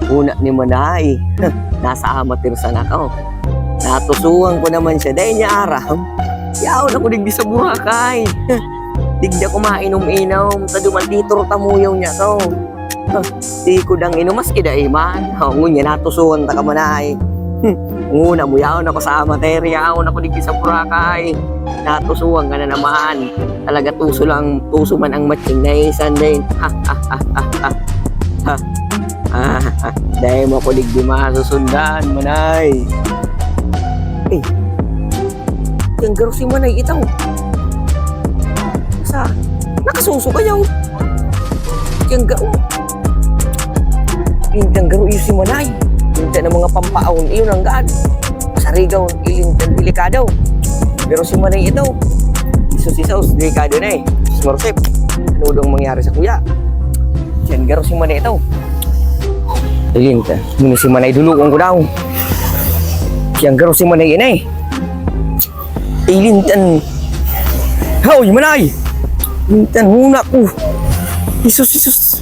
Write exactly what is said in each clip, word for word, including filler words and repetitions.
Una ni Manay, nasa amatir sana ka, oh. Natusuhan ko naman siya, dai niya aram. Yaon ako digdi sa Boracay. Digdi ako mainom-inom, ta duman dito tamuyaw niya to. Tikod ang inom, maski dai man. Oh, ngunyan, natusuhan ta ka, Manay. Nguna mo, yaon ako sa amatir, yaon ako digdi sa Boracay. Natusuhan ka na naman. Talaga, tuso lang, tuso man ang matching na isan din. Ha, ha, ha, ha, ha. Ha? Ah, dai mo ako digdi masusundan, Manay. Eh, tiyang garo si Manay itaw. Sa, nakasuso kayaw. Tiyang garo. Tiyang garo iyo si Manay. Tiyang mga pampaon iyo nanggad. Sarigaw, iling kan delikado. Pero si Manay ito, isus-isos, delikado na eh. Sus, Marusip, ano daw ang mangyari sa kuya? Siyan garo si Manay ito. Iling ka, muna si Manay, dulukon ko daw. Siyan garo si Manay ina eh. Iling kan, hoy, Manay! Iling kan, huna ko. Isus, isus.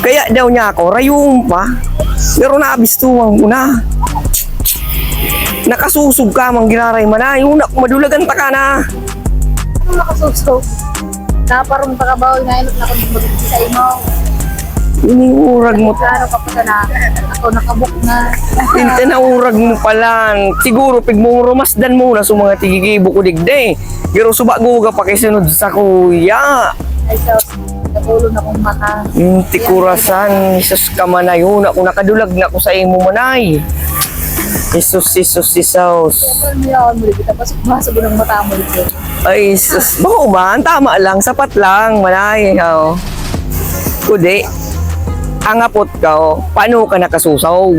Kaya daw niya ako, rayuon pa. Pero nabistuhan ko na. Nakasusog ka, mang giraray man ay. Una ko madulagan ta ka na. Ano nakasusog? Naparong ta ka ba? Inainot na kami mag-isa sa imo. Iniurag mo. Klaro ka pa sana. Ako nakabok na. Pinta na urag mo pala. Siguro pigmumurumasdan mo na sa mga tigigibo ko digdi. Pero suba guga pa kay sunod sa kuya. Ay, so, Natulog na kong mata. Hmm, tikurasan, Jesus ka, Manay. Una ko nakadulag na ko sa imo, Manay. Jesus, Jesus, Jesus. Siyempre, niya ako, muli kita, pasok-pasok ng mata mo dito. Ay, Jesus. Bako man, tama lang, sapat lang, Manay. Oo. Kudi, ang apot ka, oh, paano ka nakasusaw?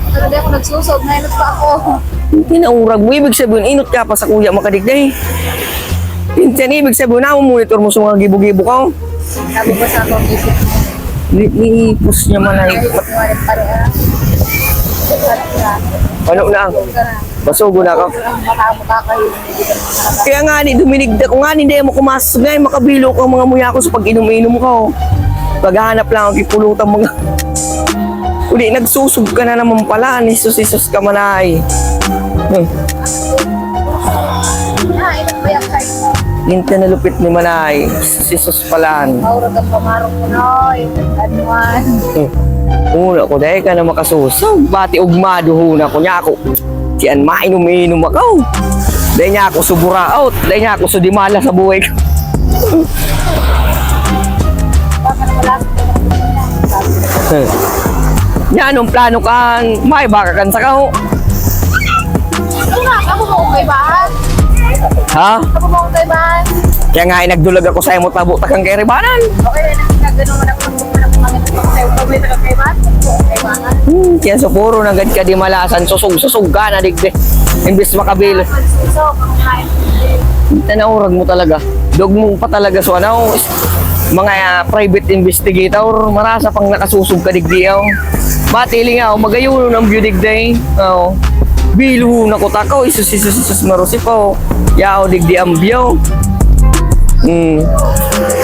Pero di ako nagsusuog, nainot pa ako. Pinaurag mo, ibig sabihin, inot ka pa sa kuya makadigday. Pinsan, ibig sabihin, namumonitor mo sa mga gibo-gibo ka, oh. Nababasa ko ang isip mo. Ni, niipos niya man ay. Ay, ito nga rin pare, ah. Ano na? Ano na? Basugo na ako. Ang mata mo, kakayo. Kaya nga ni, duminig ako nga ni, hindi mo kumasas ngayon, makabilo ka mga muya ko sa pag-inom-inom ko. Paghahanap lang ako, kipulutan mga. Uli, nagsusog ka na naman pala. Jesus, Jesus ka, Manay. Hmm. Minta na lupit ni Manay. Jesus pala. Maurag ang pamarok ko, Noy. Anuan. Hmm. Una ko, dahil ka na makasusog. Bati ugmado, huna ko niya ako. Diyan mainom-inom ako. Dahil niya ako subura out. Dahil niya ako sudimala sa buhay ko. Nya, anong plano kan? May baka kan sa kaho? Ano nga? Amo mo kong kaibahan? Ha? Amo mo kong kaibahan? Kaya nga, eh, nagdulag ako sa imo, tabo ta kang kaibanan. Okay, na, na, ganun man ako, man ako, man ako, man ako, kaibahan. Hmm, kaya sa puro nanggad ka di malasan, susog, susog ka na, digdi. Imbis makabilo. Susog, ang kain. Tanaurag mo talaga. Dog mo pa talaga, so ano, mga, ah, private investigator, marasa pang nakasusog ka digdi, oh. Batiling ako, magayon ang view digdi. Oo. Bilo na ko, takaw, isus, isus, isus, marusip, oh. Yao, digdi ang view. Hmm.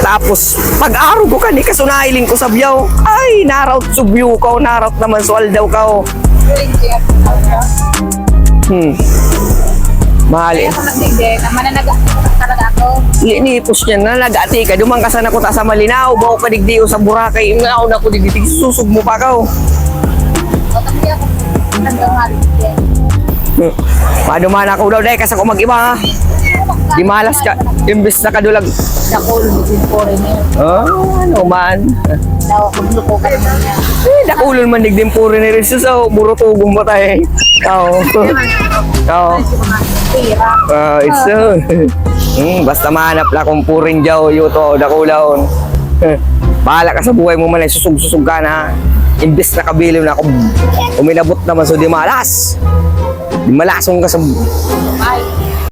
Tapos, pag-arog ko kani, kaso nailing ko sa view. Ay, naraot sa view ka, oh, naraot naman sa aldaw ka, oh. Hmm. Mahali. Kaya ako nagdigdi, na mananaga talaga ako. Ni, ni, push niya na, nag-ati ka. Duman ka sana ko ta sa Malinao, bako ka digdi o sa Boracay. Ingao na ko digdi, susog mo pa ka, oh. O, tapos ako, hanggang halik yan. Hmm. Paano man ako daw, dahil kasi ako mag-iba, ha? Di malas ka, imbes na kadulag. Dakul, foreigner. Ah, ano man. Daw, kung luko ka naman niya. Eh, dakulon man digdi foreigner, sus, oh, burutugong mo tayo, eh. Oo. Oo. Pira. Ah, it's, uh, hmm, basta mahanap lang kung puring jaw, yuto, dakulaon. Bahala ka sa buhay mo man, ay susog-susog ka na. Imbes na kabilin na ako, uminabot naman, so di malas. Di malason ka sa... Ay.